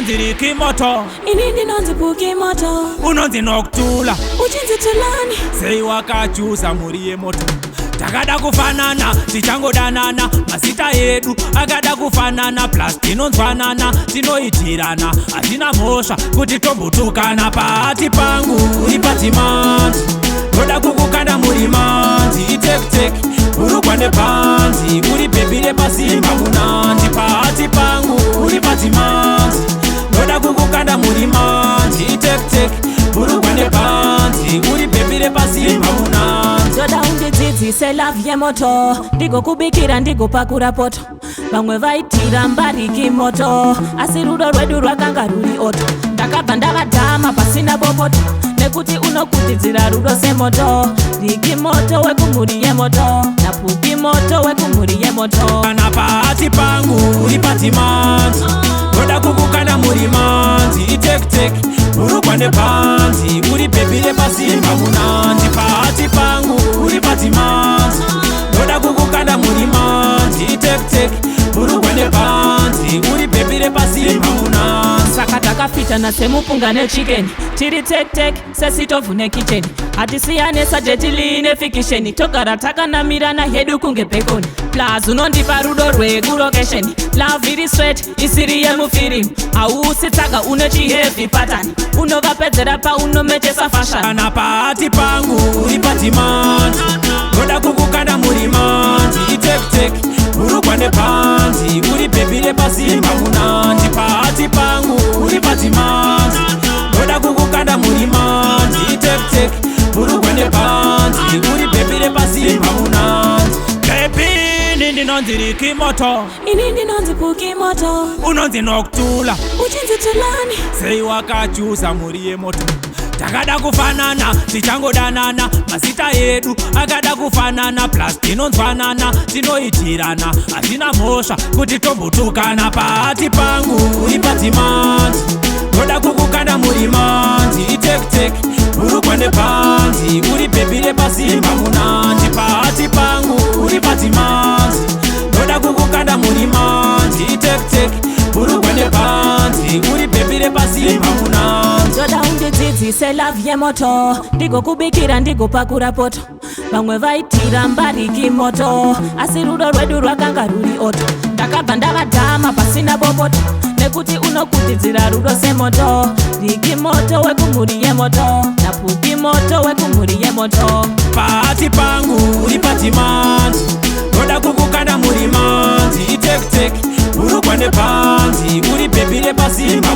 Ndinonzi Riki Moto. Ini ndinonzi Puki Moto. Unonzi Nokutula. Uchinzi Tulani. Sei wakachuza mhuri yemoto? Takada kufanana, tichangodanana, mazita edu akada kufanana, plus tinonzwanana, tinoitirana, hatina mhosva kuti tombotukana. Paati pangu uri patimandi, ndoda kukukanda murimanzi, itektek urugwa nebhanzi, uri bhebhi repasimba munandi. Paati pangu uri patimanzi, ndoda kukukanda murimanzi, itektek urugwa nebhanzi, uri bhebhi repasimba munandi. Ndoda undidzidzise love yemoto, ndigokubikira, ndigopakura poto. Vamwe vaitira mbariki moto, asi rudo rwedu rwakanga ruri oto. Ndakabva ndavadhama pasina bopoto, nekuti unokutidzira rudo semoto. Riki Moto wekumhuri yemoto, naPuki Moto wekumhuri yemoto. Kana paati pangu uri patimanzi, ndoda kukukanda murimanzi, itektek urugwa nebhanzi, uri bhebhi repasimba munandi. Paati pangu uri patimanzi, ndoda kukukanda murimanzi, itektek urugwa nebhanzi, uri bhebhi repasimba munandi. Saka takafitana semupunga nechicken, tiri tek tek sesitovhu nekicheni. Hatisiyane sajetili nefikisheni, togara takanamirana hedu kunge bacon. Plus unondipa rudo rwekurokesheni, love iri straight isiri yemufirimu. Hausi tsaga, une chiheavy pattern, unovapedzera paunomechesa fashion. Kana paati pangu uri patimanzi, ndoda kukukanda murimanzi, itektek urugwa nebhanzi, uri bhebhi repasimba munandi. Paati pangu uri patimanzi, ndoda kukukanda murimanzi, itektek urugwa nebhanzi, uri bhebhi repasimba munandi. Baby, ini ndinonzi Riki Moto. Ini ndinonzi Puki Moto. Unonzi Nokutula. Uchinzi Tulani. Sei wakachuza mhuri yemoto? Takada kufanana, tichangodanana, mazita edu akada kufanana, plus tinonzwanana, tinoitirana, hatina mhosva kuti tombotukana. Paati pangu uri patimanzi, ndoda kukukanda murimanzi, itektek urugwa nebhanzi, uri bhebhi repasimba munandi. Paati pangu uri patimanzi, ndoda kukukanda murimanzi, itektek urugwa nebhanzi, uri bhebhi repasimba munandi. Ndoda undidzidzise love yemoto, ndigokubikira, ndigopakura poto. Vamwe vaitira mbariki moto, asi rudo rwedu rwakanga ruri oto. Ndakabva ndavadhama pasina bopoto, nekuti unokutidzira rudo semoto. Riki Moto wekumhuri yemoto, naPuki Moto wekumhuri yemoto. Paati pangu uri patimanzi, ndoda kukukanda murimanzi, itektek urugwa nebhanzi, uri bhebhi repasimba.